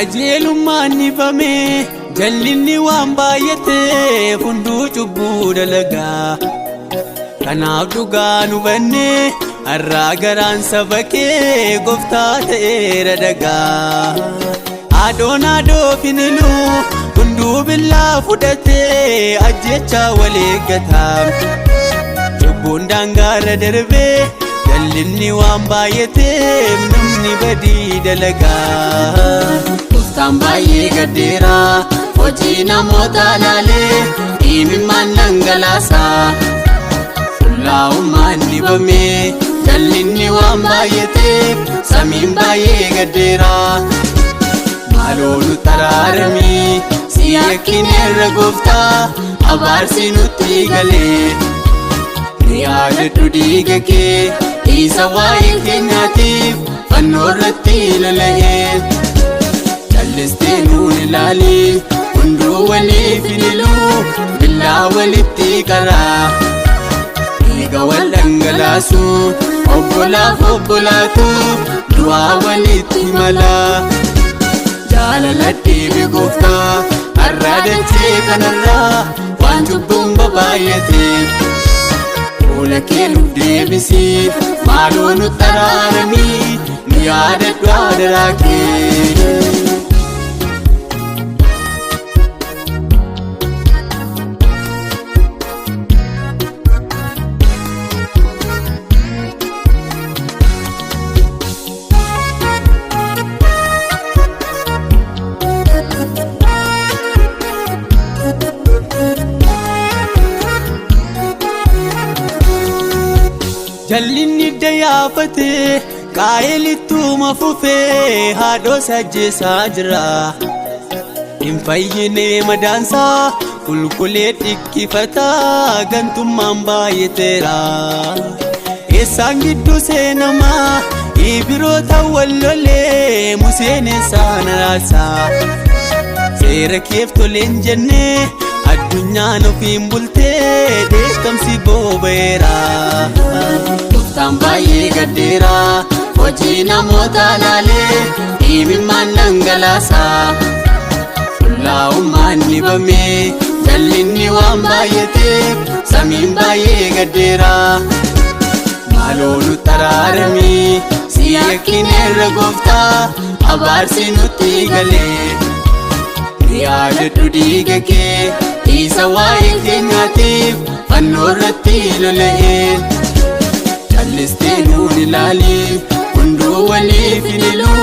Qajeelummaan nifame jallinni waan baay'ateef hunduu cubbuu dalagaa. Kanaaf dhugaa nu bannee har'aa garaan saba kee gooftaa ta'eera dagaa. Haadhoon haadhoof hin hilu hunduu billaa fudhatee ajjechaa wal eeggata. Cubbuun daangaarra darbee jallinni waan baay'ateef namni badii dalagaa. Gooftaan baay'ee gaddeera hojii namoota laalee imimmaan dhangalaasa. Qullaa'ummaan dibamee jallinni waan baay'ateef samiin baay'ee gaddeera. Maaloo nutti araaramii si yakkineerra gooftaa abaarsi nutti galee. Nu yaadadhu dhiiga kee isa waa'ee keenyaatiif fannoo irratti lola'ee. Callistee nuun ilaali hunduu waliif hin hilu billaa walitti qaraa. Dhiiga wal dhangalaasu obbolaaf obbolaatu du'aa walitti mala. Jaalala dhiibe gooftaa har'a dachee kanarraa waan cubbuun babaay'ateef. Fuula kee nuuf deebisi maaloo nutti araaramii nu yaadadhu adaraa kee. Jallinni hidda yaafatee qaa'elittuma fufee haadhoo sajjeessaa jira. Hin fayyine madaansaa qulqullee dhikkifataa gantummaan baay'ateera. Eessaan gidduu seenamaa ibiroota wal lolee Museen eessaan araarsaa. Seera keef toleen jennee addunyaan ofiin bultee dheekkamsi boba'eera. Gooftaan baay'ee gaddeera hojii namoota laalee imimmaan dhangalaasa. Qullaa'ummaan dibamee jallinni waan baay'ateef samiin baay'ee gaddeera. Maaloo nutti araaramii si yakkineerra gooftaa abaarsi nutti galee. Nu yaadadhu dhiiga kee isa waa'ee keenyaatiif fannoo irratti lola'ee. Callistee nuun ilaali hunduu waliif hin hilu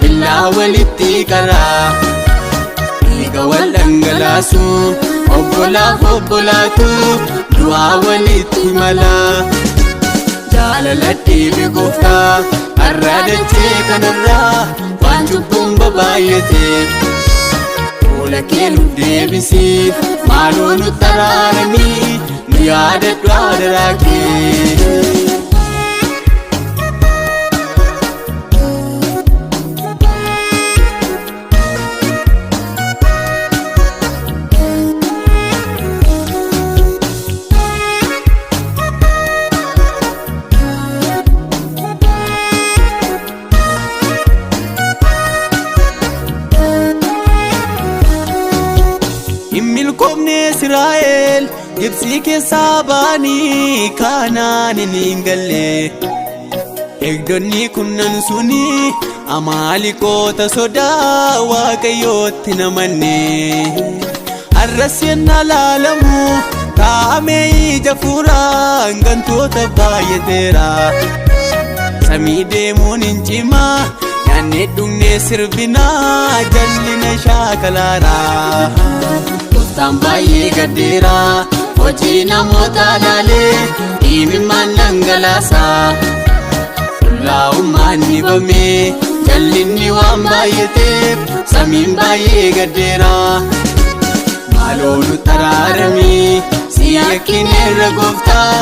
billaa walitti qaraa. Dhiiga wal dhangalaasu obbolaaf obbolaatu du'aa walitti mala. Jaalala dhiibe gooftaa har'a dachee kanarraa waan cubbuun babaay'ateef. Fuula kee nuuf deebisi maaloo nutti araaramii nu yaadadhu adaraa kee. Hin milkoomne Israa'el Gibxii keessaa ba'anii Kanaan hin galle. Eegdonni kunnan suni Amaaliqoota sodaa Waaqayyootti namanne. Har'as yennaa laalamu kaa'amee ija fuuraan gantoota baay'ateera. Samii deemuun hin cimaa nyaannee dhugnee sirbinaa jallina shaakalaara. Gooftaan baay'ee gaddeera hojii namoota laalee imimmaan dhangalaasa. Qullaa'ummaan dibamee jallinni waan baay'ateef samiin baay'ee gaddeera. Maaloo nutti araaramii si yakkineerra gooftaa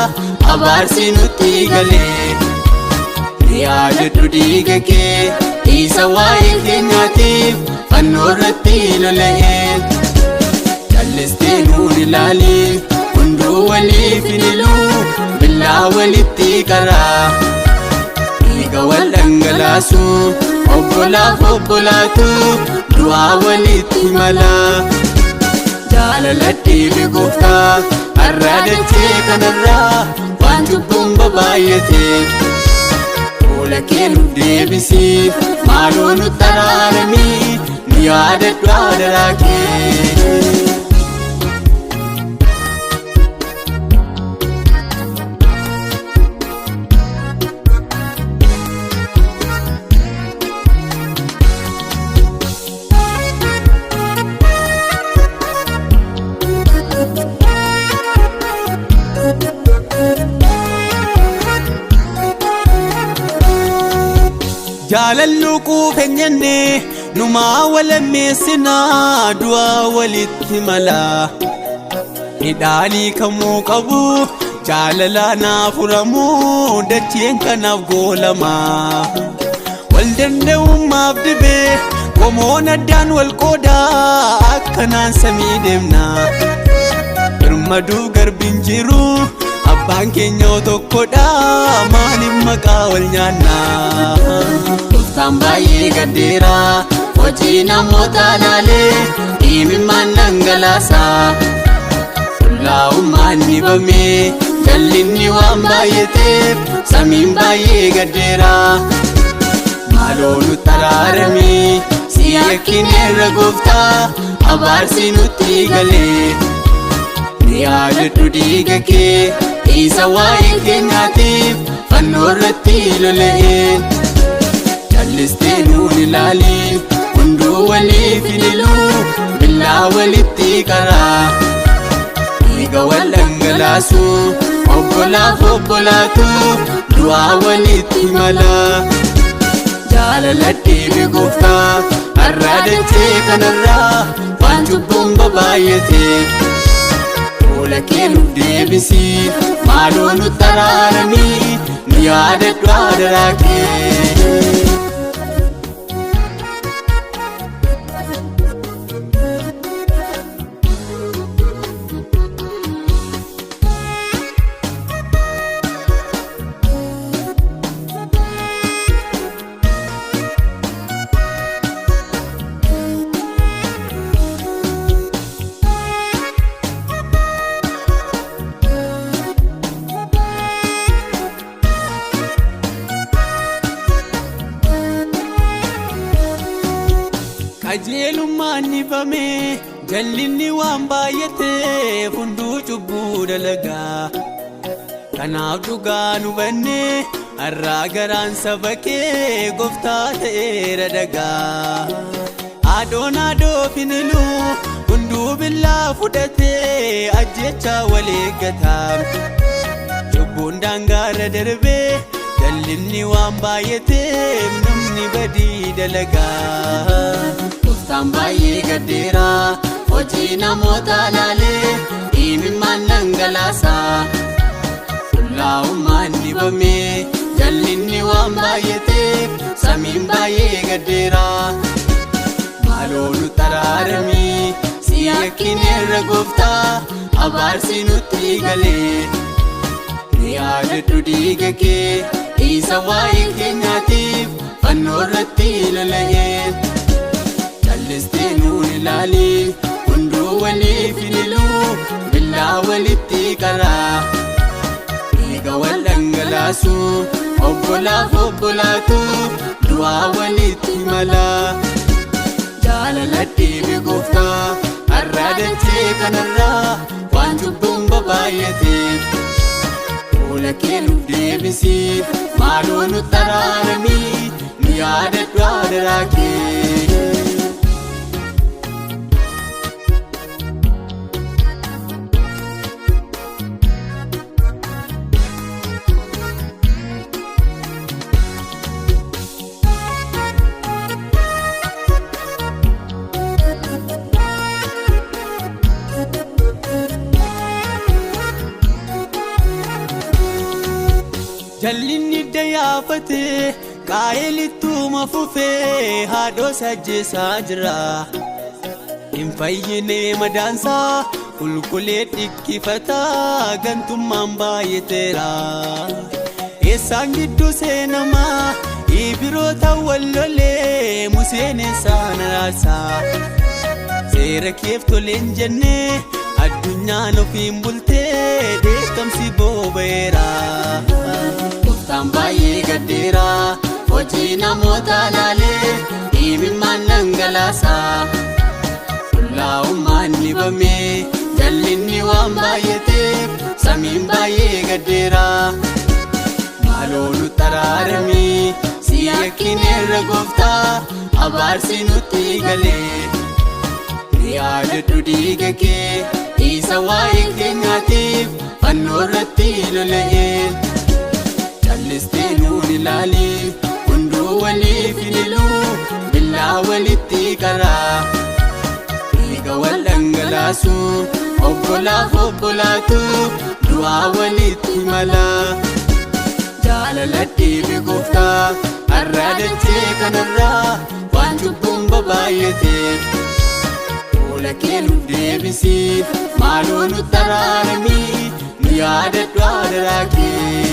abaarsi nutti galee. Nu yaadadhu dhiiga kee isa waa'ee keenyaatiif fannoo irratti lola'ee. Callistee nuun ilaali hunduu waliif hin hilu billaa walitti qaraa. Dhiiga wal dhangalaasu obbolaaf obbolaatu. du'aa walitti mala. Jaalala dhiibe gooftaa har'a dachee kanarraa waan cubbuun babaay'ateef. Fuula kee nuuf deebisi, maaloo nutti araaramii, nu yaadadhu adaraa kee. Jaalallu quufe hin jenne, numaa walammeessinaa, du'aa walitti mala. Hidhaanii kamuu qabu jaalalaa naa furamuu, dacheen kanaaf goolama. Wal danda'ummaaf dibee qomoon addaan wal qoodaa, akkanaan samii deemna. Birmaduu garbiin jiru, abbaan keenya tokkodha, maaliif maqaa wal nyaanna? Gooftaan baay'ee gaddeera hojii namoota laalee, imimmaan dhangalaasa. Qullaa'ummaan dibamee jallinni waan baay'ateef, samiin baay'ee gaddeera. Maaloo nutti araaramii, si yakkineerra gooftaa, abaarsi nutti galee. Ni yaadadhu dhiiga kee isa waa'ee keenyaatiif fannoo irratti lola'ee. Callistee nuun ilaali, hunduu waliif hidhiluu billaa walitti qaraa. Dhiiga wal dhangalaasu, obbolaaf obbolaatu du'aa walitti mala. Jaalala dhiibe gooftaa har'a dachee kanarraa waan cubbuun babaay'ateef. Fuula kee nuuf deebisi, maaloo nutti araaramii, nu yaadadhu adaraa kee. Qajeelummaan nifamee jallinni waan baay'ateef, hunduu cubbuu dalagaa. Kanaaf dhugaa nu bannee har'aa garaan saba kee gooftaa ta'eera dagaa. Haadhoon haadhoo finiluu, hunduu billaa fudhatee ajjechaa wal eeggataa. Cubbuun daangaarra darbee jallinni waan baay'ateef, namni badii dalagaa. Gooftaan baay'ee gaddeera hojii namoota laalee, imimmaan dhangalaasa. Qullaa'ummaan dibamee jallinni waan baay'ateef, samiin baay'ee gaddeera. Maaloo nutti araaramii, si yakkineerra gooftaa, abaarsi nutti galee. Ni yaadadhu dhiiga kee isa waa'ee keenyaatiif fannoo irratti lola'ee. Callistee nuun ilaali, hunduu waliif hidhiluu billaa walitti qaraa. Dhiiga wal dhangalaasu, obbolaaf obbolaatu du'aa walitti mala. Jaalala dhiibe gooftaa har'a dachee kanarraa waan cubbuun babaay'ateef. Fuula kee nuuf deebisi, maaloo nutti araaramii, nu yaadadhu adaraa kee. Jallinni dayaafatee qaa'elittuma fufee haadhoo sajjeessaa jira. Hin fayyine madaansaa, qulqullee dhikkifataa, gantummaan baay'ateera. Eessaan gidduu seenamaa Ibiroota wal lolee Museen isaan araarsaa. Seera keef toleen jennee addunyaan ofiin bultee dheekkamsi boba'eera. Gooftaan baay'ee gaddeera hojii namoota laalee imimmaan dhangalaasaa. Qullaa'ummaan dibamee jallinni waan baay'ateef samiin baay'ee gaddeera. Maaloo nutti araaramii si yakkineerra gooftaa abaarsi nutti galee. Yaadadhu dhiiga kee isa waa'ee keenyaatiif fannoo irratti lola'ee. Callistee nuun ilaali hunduu waliif hidhiluu billaa walitti qaraa. Dhiiga wal dhangalaasu obbolaaf obbolaatu du'aa walitti mala. Jaalala dhiibe gooftaa har'a dachee kanarraa waan cubbuun babaay'ateef. Fuula kee nuuf deebisi maaloo nutti araaramii nu yaadadhu adaraa kee.